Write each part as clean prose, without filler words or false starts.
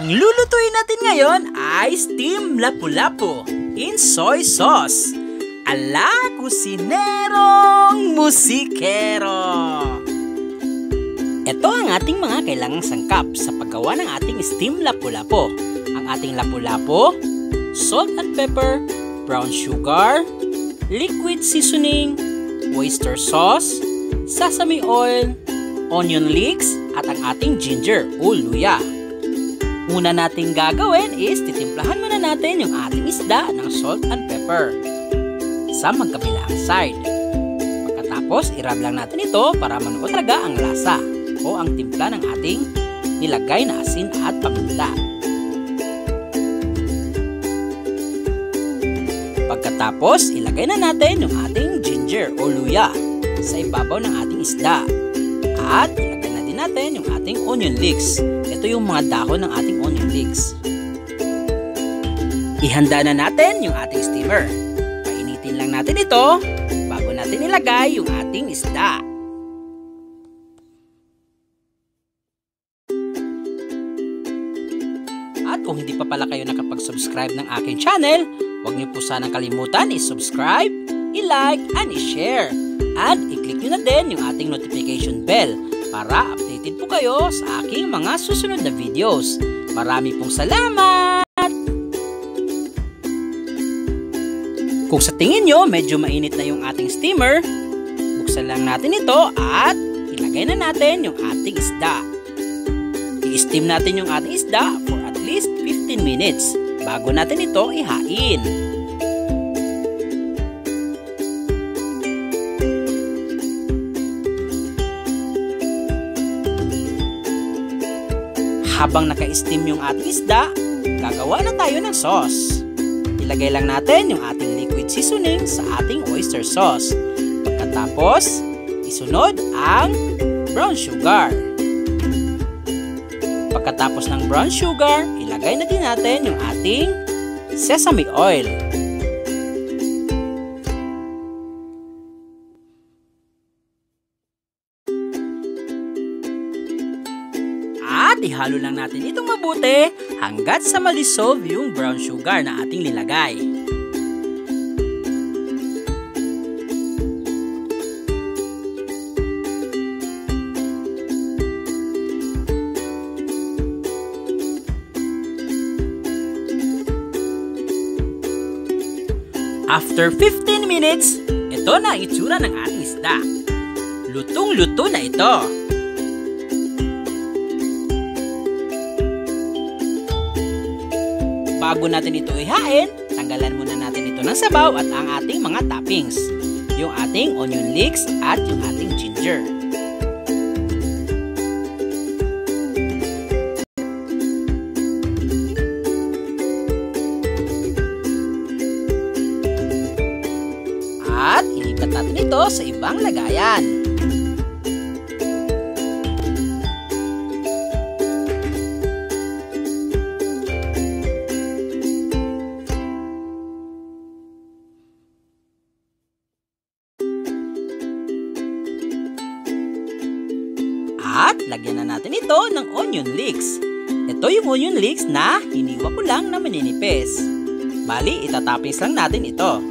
Ang lulutuin natin ngayon ay steam lapu-lapu in soy sauce. Ala kusinerong musikero! Ito ang ating mga kailangang sangkap sa paggawa ng ating steam lapu-lapu. Ang ating lapu-lapu, salt and pepper, brown sugar, liquid seasoning, oyster sauce, sesame oil, onion leeks, at ang ating ginger o luya. Una nating gagawin is titimplahan muna natin yung ating isda ng salt and pepper sa magkabilang side. Pagkatapos, i-rub lang natin ito para manuot talaga ang lasa o ang timpla ng ating nilagay na asin at paminta. Pagkatapos, ilagay na natin yung ating ginger o luya sa ibabaw ng ating isda. At ilagay na din natin yung ating onion leeks. Ito yung mga dahon ng ating onion leeks. Ihanda na natin yung ating steamer. Painitin lang natin ito bago natin ilagay yung ating isda. At kung hindi pa pala kayo nakapag-subscribe ng aking channel, huwag niyo po sanang kalimutan i-subscribe, i-like, and i-share. At i-click niyo na din yung ating notification bell para updated po kayo sa aking mga susunod na videos. Marami pong salamat! Kung sa tingin nyo medyo mainit na yung ating steamer, buksan lang natin ito at ilagay na natin yung ating isda. I-steam natin yung ating isda for at least 15 minutes bago natin ito ihain. Habang naka-steam yung ating isda, gagawa na tayo ng sauce. Ilagay lang natin yung ating liquid seasoning sa ating oyster sauce. Pagkatapos, isunod ang brown sugar. Pagkatapos ng brown sugar, ilagay na din natin yung ating sesame oil. At ihalo lang natin itong mabuti hanggat sa ma-dissolve yung brown sugar na ating nilagay. After 15 minutes, ito na ang itsura ng ating isda. Lutong-luto na ito. Bago natin ito ihain, tanggalan muna natin ito ng sabaw at ang ating mga toppings. Yung ating onion leeks at yung ating ginger. At ilipat natin ito sa ibang lagayan. At lagyan na natin ito ng onion leeks. Ito yung onion leeks na hiniwa ko lang na maninipis. Bali, itatoppings lang natin ito.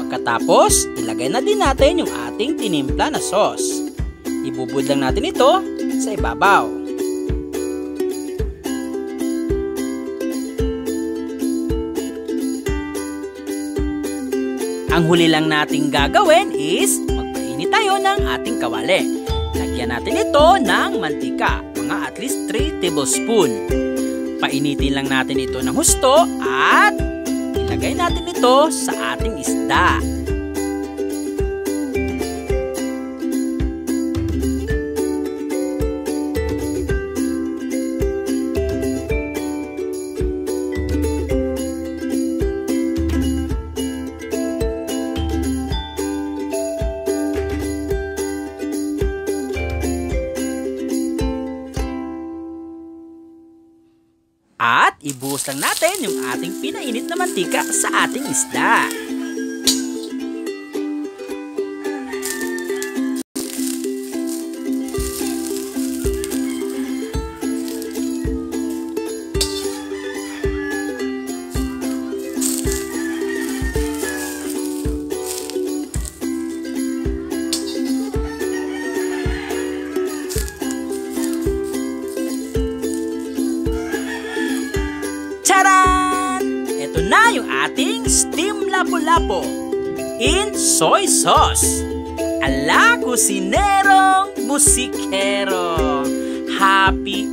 Pagkatapos, ilagay na din natin yung ating tinimpla na sauce. Ibubud lang natin ito sa ibabaw. Ang huli lang nating gagawin is magpainit tayo ng ating kawali. Lagyan natin ito ng mantika, mga at least 3 tablespoon. Painitin lang natin ito ng husto at ilagay natin ito sa ating isda. At ibuhos lang natin yung ating pinainit na mantika sa ating isda. Steam lapu-lapu in soy sauce. Ala, kusinerong musikero. Happy